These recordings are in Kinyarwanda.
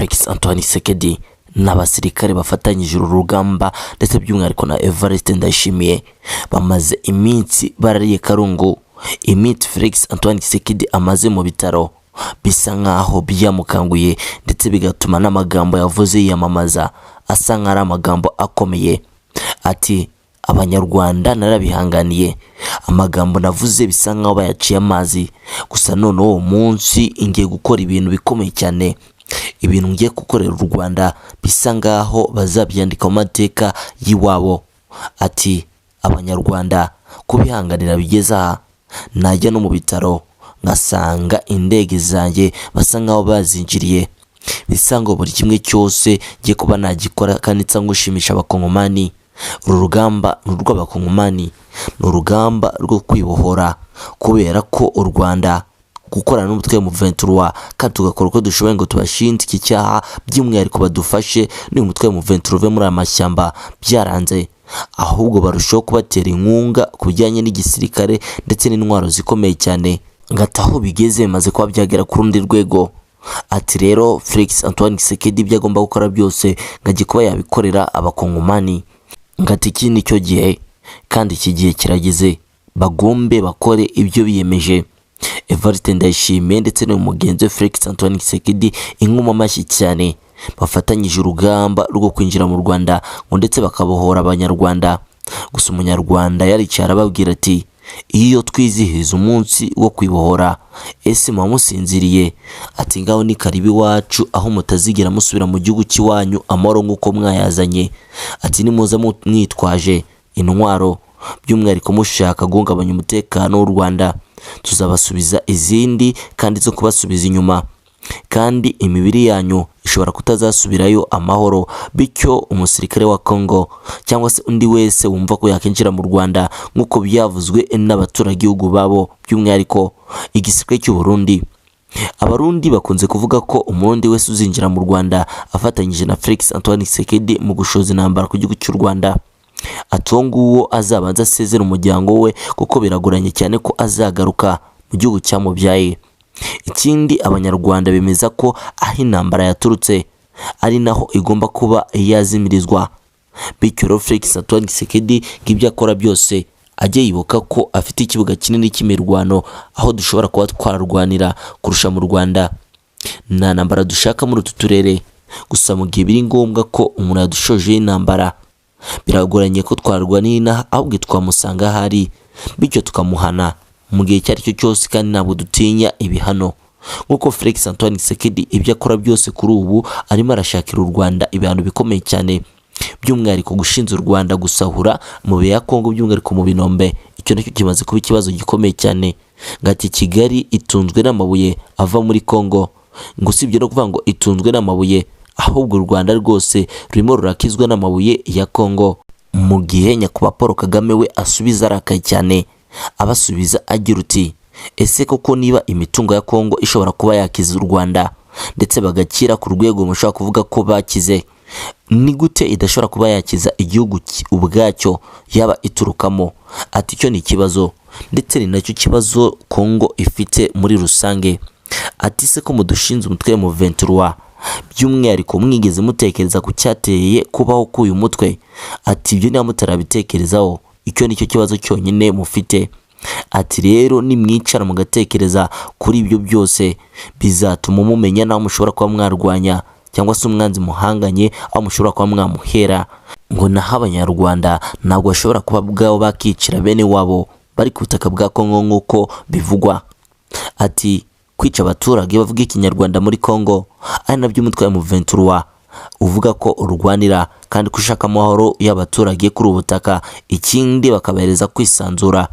Felix Antoine Tshisekedi n'abasirikare bafatanyije uru rugamba, ndetse by'umwihariko na Evariste Ndayishimiye, bamaze iminsi barariye karungu. Iminsi Felix Antoine Tshisekedi amaze mu bitaro bisa nkaho byamukanguye, ndetse bigatuma n'amagambo yavuze yiyamamaza asa nk'aho ari amagambo akomeye. Ati: "Abanyarwanda narabihanganiye, amagambo navuze bisa nkaho bayaciye amazi. Gusa noneho uwo munsi ngiye gukora ibintu bikomeye cyane, ibintu ngiye gukorera u Rwanda bisa nkaho bazabyandika mu mateka y'iwabo." Ati: "Abanyarwanda kubihanganira bigeze aha, najya no mu bitaro ngasanga indege zanjye basa nkaho bazinjiriye, bisa ngo buri kimwe cyose ngiye kuba nagikora kandi nsa ngushimisha Abakongomani. Uru rugamba ni urw'Abakongomani, ni urugamba rwo kwibohora, kubera ko u Rwanda gukorana n'umutwe wa M23 kandi tugakora uko dushoboye ngo tubashinze iki cyaha, by'umwihariko badufashe n'uyu mutwe wa M23 uve muri aya mashyamba, byaranze. Ahubwo barushaho kubatera inkunga ku bijyanye n'igisirikare ndetse n'intwaro zikomeye cyane." Ngati aho bigeze bimaze kuba byagera ku rundi rwego. Ati rero Felix Antoine Tshisekedi ibyo agomba gukora byose ngo ajye kuba yabikorera Abakongomani. Ngati iki ni cyo gihe, kandi iki gihe kirageze, bagombe bakore ibyo biyemeje. Evariste Ndayishimiye ndetse n'uyu mugenzi we Felix Antoine Tshisekedi, inkuma amashyi cyane, bafatanyije urugamba rwo kwinjira mu Rwanda ngo ndetse bakabohora Abanyarwanda. Gusa Umunyarwanda yaricaye arababwira ati: "Iyo twizihiza umunsi wo kwibohora, ese muba musinziriye?" Ati: "Ngaho ni karibu iwacu, aho mutazigera musubira mu gihugu cy'iwanyu amahoro nk'uko mwayazanye." Ati: "Nimuza mwitwaje intwaro, by'umwihariko mushaka guhungabanya umutekano w'u Rwanda, tuzabasubiza izindi kandi zo kubasubiza inyuma, kandi imibiri yanyu ishobora kutazasubirayo amahoro." Bityo umusirikare wa Congo cyangwa se undi wese wumva ko yakinjira mu Rwanda, nk'uko byavuzwe n'abaturage babo, by'umwihariko igisirikare cy'u Burundi, Abarundi bakunze kuvuga ko Umurundi wese uzinjira mu Rwanda afatanyije na Felix Antoine Tshisekedi mu gushoza intambara ku gihugu cy'u Rwanda, ati uwo nguwo azabanza asezere umuryango we, kuko biragoranye cyane ko azagaruka mu gihugu cyamubyaye. Ikindi, Abanyarwanda bemeza ko aho intambara yaturutse ari naho igomba kuba yazimirizwa. Bityo rero Felix Antoine Tshisekedi ngo ibyo akora byose ajye yibuka ko afite ikibuga kinini cy'imirwano aho dushobora kuba twarwanira kurusha mu Rwanda. Nta ntambara dushaka muri utu turere, gusa mu gihe biri ngombwa ko umuntu yadushojeho intambara, biragoranye ko twarwanira inaha, ahubwo twamusanga ahari, bityo tukamuhana mu gihe icyo ari cyo cyose, kandi ntabwo dutinya ibihano. Nk'uko Felix Antoine Tshisekedi ibyo akora byose kuri ubu arimo arashakira u Rwanda ibihano bikomeye cyane, by'umwihariko gushinja u Rwanda gusahura amabuye ya Kongo, by'umwihariko mu binombe, icyo nacyo kimaze kuba ikibazo gikomeye cyane. Ngati Kigali itunzwe n'amabuye ava muri Kongo. Ngo usibye no kuvuga ngo itunzwe n'amabuye, ahubwo u Rwanda rwose rurimo rurakizwa n'amabuye ya Kongo. Mu gihe nyakubahwa Paul Kagame we asubiza arakaye cyane, abasubiza agira uti: "Ese koko niba imitungo ya Kongo ishobora kuba yakiza u Rwanda ndetse bagakira ku rwego mushobora kuvuga ko bakize, ni gute idashobora kuba yakiza igihugu ubwacyo yaba iturukamo?" Ati: "Icyo ni ikibazo, ndetse ni nacyo kibazo Kongo ifite muri rusange." Ati: "Se ko mudushinze umutwe M23, by'umwihariko mwigeze mutekereza ku cyateye kubaho k'uyu mutwe?" Ati: "Ibyo niba mutarabitekerezaho, icyo nicyo kibazo cyonyine mufite." Ati: "Rero nimwicara mugatekereza kuri ibyo byose, bizatuma mumenya n'aho mushobora kuba mwarwanya cyangwa se umwanzi muhanganye aho mushobora kuba mwamuhera." Ngo naho Abanyarwanda ntabwo bashobora kuba ubwabo bakicira bene wabo bari ku butaka bwa Kongo nk'uko bivugwa. Ati: "Kwica abaturage bavuga Ikinyarwanda muri Kongo, ari nabyo umutwe wa M23 uvuga ko urwanira kandi ko ushaka amahoro y'abaturage kuri ubu butaka, ikindi bakabahereza kwisanzura,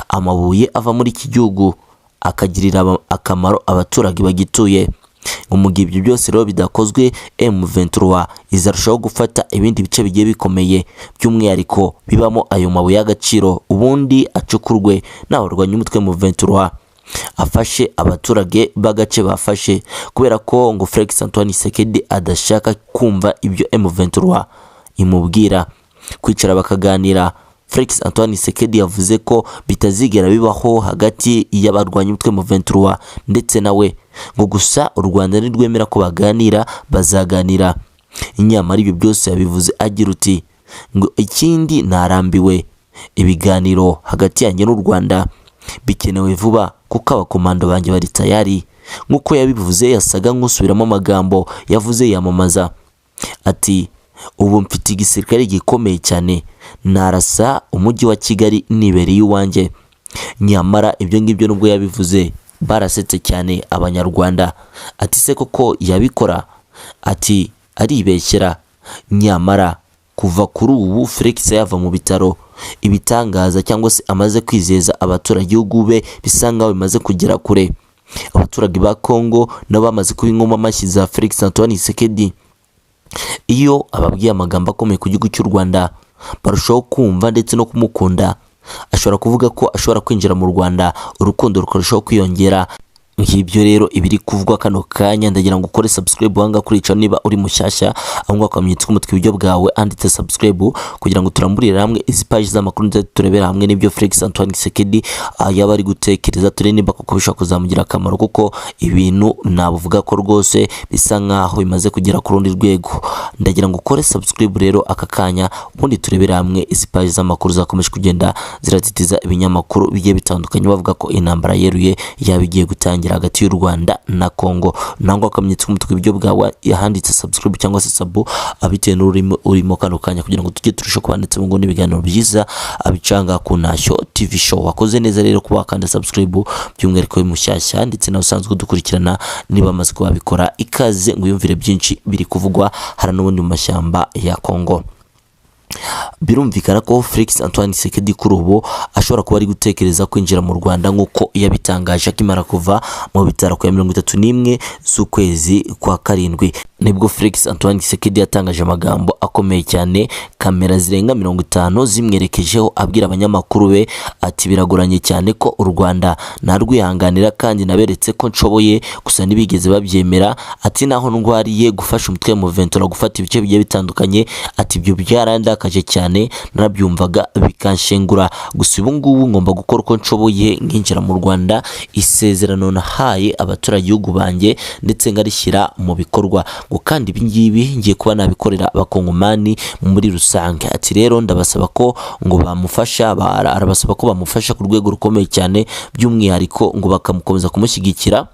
amabuye ava muri iki gihugu akagirira akamaro abaturage bagituye." Ngo mu gihe ibyo byose rero bidakozwe, M23 izarushaho gufata ibindi bice bigiye bikomeye, by'umwihariko bibamo ayo mabuye y'agaciro, ubundi acukurwe n'abarwanya umutwe M23 afashe abaturage b'agace bafashe, kubera ko ngo Felix Antoine Tshisekedi adashaka kumva ibyo M23 imubwira, kwicara bakaganira. Felix Antoine Tshisekedi yavuze ko bitazigera bibaho hagati y'abarwanya umutwe M23 ndetse nawe, ngo gusa u Rwanda nirwemera ko baganira bazaganira. Nyamara ibyo byose yabivuze agira uti ngo ikindi narambiwe ibiganiro hagati yanjye n'u Rwanda bikenewe vuba kuko abakomando banjye bari tayari. Nk'uko yabivuze yasaga nk'usubiramo amagambo yavuze yamamaza ati ubu mfite igisirikare gikomeye cyane, narasa umujyi wa Kigali nibereye iwanjye. Nyamara ibyo ngibyo nubwo yabivuze barasetse cyane Abanyarwanda, ati se koko yabikora? Ati aribeshyera. Nyamara kuva kuri ubu Felix yava mu bitaro, ibitangaza cyangwa se amaze kwizeza abaturage igihugu be bisa nkaho bimaze kugera kure. Abaturage ba Congo nabo bamaze kuba inkoma amashyi za Felix Antoine Tshisekedi. Iyo ababwiye amagambo akomeye ku gihugu cy'u Rwanda barushaho kumva ndetse no kumukunda. Ashobora kuvuga ko ashobora kwinjira mu Rwanda urukundo rukarushaho kwiyongera. Ngibyo rero ibiri kuvugwa kano kanya. Ndagira ngo ukore subscribe wanga kuri channel niba uri mushyashya, aho ngaho akamenyetso k'umutwe iburyo bwawe anditse subscribe, kugira ngo turamburire hamwe izi page z'amakuru ndetse turebera hamwe n'ibyo Felix Antoine Tshisekedi yaba ari gutekereza, turebe niba koko bishobora kuzamugira akamaro, kuko ibintu nabuvuga ko rwose bisa nkaho bimaze kugera ku rundi rwego. Ndagira ngo ukore subscribe rero aka kanya, ubundi turebere hamwe izi page z'amakuru zakomeje kugenda ziratitiza ibinyamakuru bigiye bitandukanye, bavuga ko intambara yeruye yaba igiye gutangira hagati y'u Rwanda na Congo. Nangwa akamenyetso k'umutuku iburyo bwawe ahanditse subscribe cyangwa se sub, bitewe n'ururimi urimo kano kanya, kugira ngo tujye turushaho kuba ndetse ngo n'ibiganiro byiza abicanga ku Ntashyo TV Show. Wakoze neza rero kuba wakanda subscribe, by'umwihariko mushyashya ndetse nawe usanzwe udukurikirana niba amaze kuba wabikora, ikaze ngo uyumvire byinshi biri kuvugwa hara n'ubundi mu mashyamba ya Congo. Birumvikana ko Felix Antoine Tshisekedi kuri ubu ashobora kuba ari gutekereza kwinjira mu Rwanda nk'uko yabitangaje akimara kuva mu bitaro ku ya 31 z'ukwezi kwa karindwi. Nibwo Felix Antoine Tshisekedi yatangaje amagambo akomeye cyane, kamera zirenga 50 zimwerekejeho, abwira abanyamakuru be ati biragoranye cyane ko u Rwanda narwihanganira kandi naberetse ko nshoboye, gusa ntibigeze babyemera. Ati naho ndwariye gufasha umutwe wa M23 gufata ibice bigiye bitandukanye, ati ibyo byarandakaje cyane, narabyumvaga bikanshengura, gusa ubu ngubu ngomba gukora uko nshoboye nkinjira mu Rwanda, isezerano nahaye abaturage igihugu banjye ndetse ngarishyira mu bikorwa, ngo kandi ibi ngibi ngiye kuba nabikorera abakongomani muri rusange. Ati rero ndabasaba ko ngo bamufasha, arabasaba ko bamufasha ku rwego rukomeye cyane, by'umwihariko ngo bakamukomeza kumushyigikira,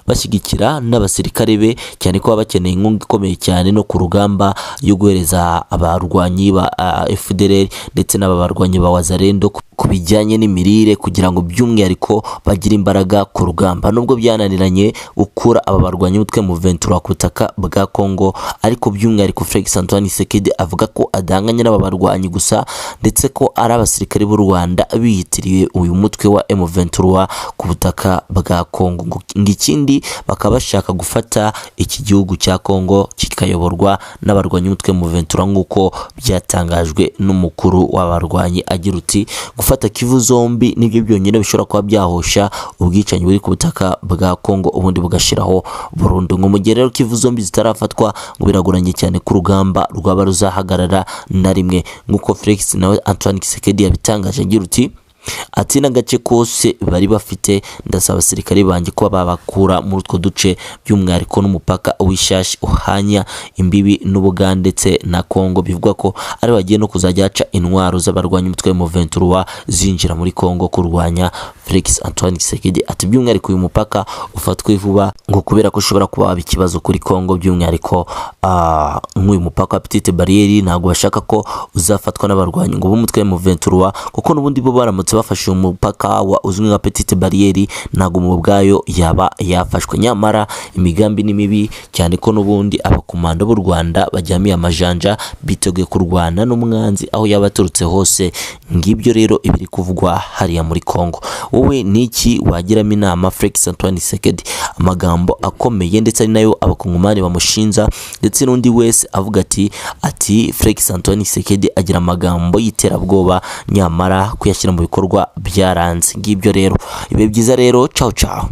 bashyigikira n'abasirikare be cyane ko baba bakeneye inkunga ikomeye cyane no ku rugamba yo guhereza abarwanyi ba FDLR ndetse n'aba barwanyi ba Wazalendo ku bijyanye n'imirire, kugira ngo by'umwihariko bagire imbaraga ku rugamba. Nubwo byananiranye gukura aba barwanyi umutwe M23 ku butaka bwa Congo, ariko by'umwihariko Felix Antoine Tshisekedi avuga ko adahanganye n'aba barwanyi gusa, ndetse ko ari abasirikare b'u Rwanda biyitiriye uyu mutwe wa M23 ku butaka bwa Congo. Ngo ikindi bakaba bashaka gufata iki gihugu cya Congo kikayoborwa n'abarwanyi umutwe M23, nk'uko byatangajwe n'umukuru w'abarwanyi agira uti gufata Kivu zombi nibyo byonyine bishobora kuba byahosha ubwicanyi buri ku butaka bwa Congo, ubundi bugashiraho burundu. Ngo mu gihe rero Kivu zombi zitarafatwa, ngo biragoranye cyane ko urugamba rwaba ruzahagarara na rimwe, nk'uko Felix nawe Antoine Tshisekedi yabitangaje agira uti ati n'agace kose bari bafite ndasaba abasirikare banjye kuba babakura muri utwo duce, by'umwihariko n'umupaka w'Ishashi uhanya imbibi n'Ubugande ndetse na Congo, bivugwa ko ari bagiye no kuzajya haca intwaro z'abarwanya umutwe wa M23 zinjira muri Congo kurwanya Felix Antoine Tshisekedi. Ati by'umwihariko uyu mupaka ufatwe vuba, ngo kubera ko ushobora kuba waba ikibazo kuri Congo, by'umwihariko nk'uyu mupaka wa Petite Barriere ntabwo bashaka ko uzafatwa n'abarwanyi ngo b'umutwe wa M23, kuko n'ubundi bo baramutse bafashe uyu mupaka wa uzwi nka Petite Barriere ntabwo mu bwayo yaba yafashwe. Nyamara imigambi ni mibi cyane ko n'ubundi abakomando b'u Rwanda bajyamiye amajanja biteguye kurwana n'umwanzi aho yaba aturutse hose. Ngibyo rero ibiri kuvugwa hariya muri Congo. Wowe niki wagiramo inama Felix Antoine Tshisekedi? Amagambo akomeye ndetse ari nayo abakongomani bamushinja, ndetse n'undi wese avuga ati Felix Antoine Tshisekedi agira amagambo y'iterabwoba, nyamara kuyashyira mu bikorwa byaranze. Ngibyo rero, ibihe byiza rero, ciao ciao.